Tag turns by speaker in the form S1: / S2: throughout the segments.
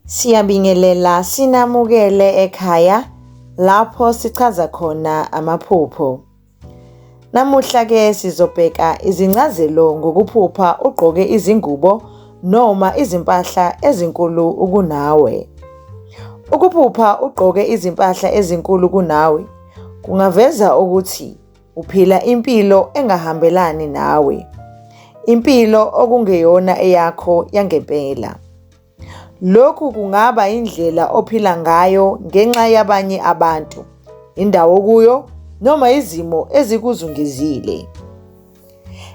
S1: Siyabingelela sinamukele ekhaya lapho sichaza khona amaphupho. Namuhla ke sizobheka izincazelo ngokuphupha ugqoke izingubo noma izimpahla ezinkulu kunawe. Ukuphupha ugqoke izimpahla ezinkulu kunawe kungaveza ukuthi uphila impilo engahambelani nawe. Impilo okungeyona eyakho yangempela. Lokhu kungaba indlela ophila ngayo ngenxa yabanye abantu, indawo okuyo noma izimo ezikuzungezile.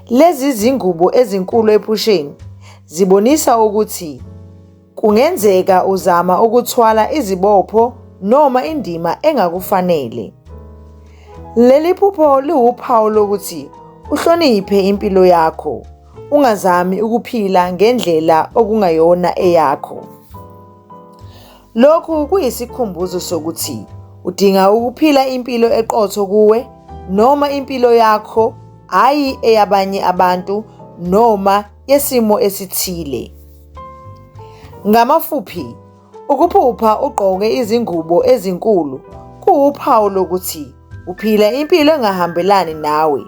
S1: Lezi zingubo ezinkulu ephusheni zibonisa ukuthi kungenzeka uzama ukuthwala izibopho noma indima engakufanele. Leli phupho liwuphawu lokuthi uhloniphe impilo yakho, ungazami ukuphila ngendlela okungayona eyakho. Lokhu kuyisikhumbuzo sokuthi udinga ukuphila impilo eqotho kuwe noma impilo yakho hhayi eyabanye abantu noma yesimo esithile. Ngamafuphi, ukuphupha ugqoke izingubo ezinkulu kuwuphawu lokuthi uphila impilo engahambelani nawe.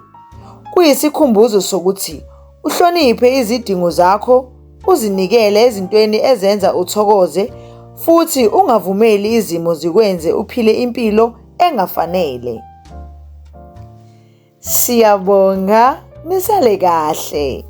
S1: Kuyisikhumbuzo sokuthi uhloniphe izidingo zakho, uzinikele ezintweni ezenza uthokoze futhi ungavumeli izimo zikwenze uphile impilo engafanele. Siyabonga, nisale kahle.